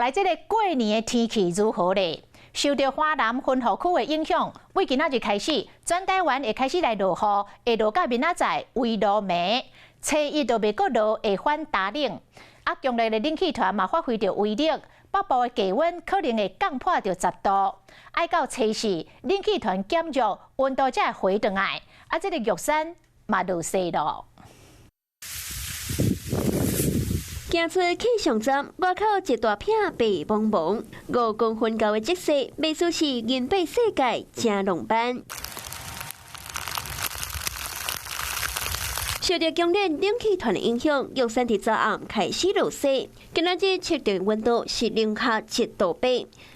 來這个過年的天氣如何咧？受著華南雲雨區的影響，對今仔日開始，全台灣會開始來落雨，會落到明仔載微露暝。初一就袂閣落，會反大冷。啊，強烈的冷氣團嘛發揮著威力，北部的低溫可能會降破著10度。愛到初四，冷氣團減弱，溫度才會回轉來。啊，這个玉山嘛落雪囉。行出氣象站，外口一大片白茫茫，5公分厚的積雪，袂輸是銀白世界真浪漫。受著強烈冷氣團的影響，玉山佇昨暗開始落雪。今仔日測定溫度是零下7.8度，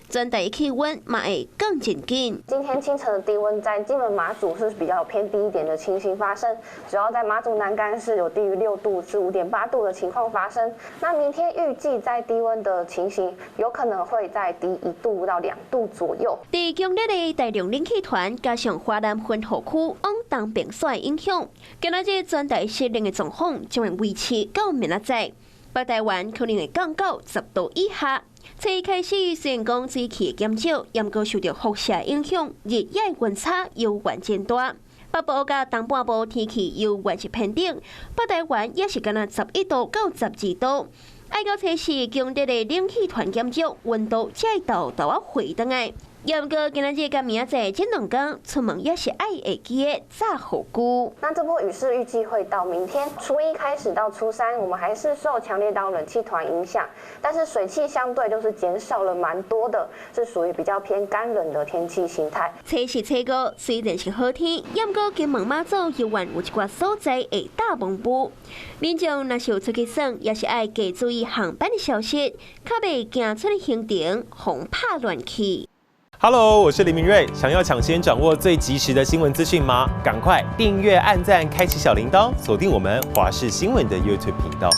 全台氣溫嘛會降真緊。今天清晨的低溫在金門馬祖是比較偏低一點的情形發生，主要在馬祖南竿是有低於6度至5.8度的情況發生。那明天預計在低溫的情形，有可能會再低1度到2度左右。佇強烈的大陸冷氣團加上華南雲雨區往東邊紲的影響，今仔日全台濕冷的狀況將會維持到明仔載。北台灣可能會降到10度以下。初一開始雖然講水汽減少，毋過受著輻射影響，日夜溫差猶原真大。北部佮東半部天氣猶原是偏冷，北台灣也是干焦11度到12度。愛到初四，強烈的冷氣團減弱，溫度才會沓沓仔回轉來。毋過今仔日佮明仔載這兩工出門也是愛會記得紮雨具。那這波雨勢預計會到明天初一開始到初三，我們還是受強烈到冷氣團影響，但是水汽相對就是減少了蠻多的，是屬於比較偏乾冷的天氣形態。初四、初五雖然是好天，毋過金門馬祖猶原有一寡所在會打蒙霧。民眾若是有出去耍，也是愛加注意航班的消息，較袂行出行程，予拍亂去。 Hello，我是林明瑞。想要搶先掌握最及時的新聞資訊嗎？趕快訂閱、按讚、開啟小鈴鐺，鎖定我們華視新聞的 YouTube 頻道。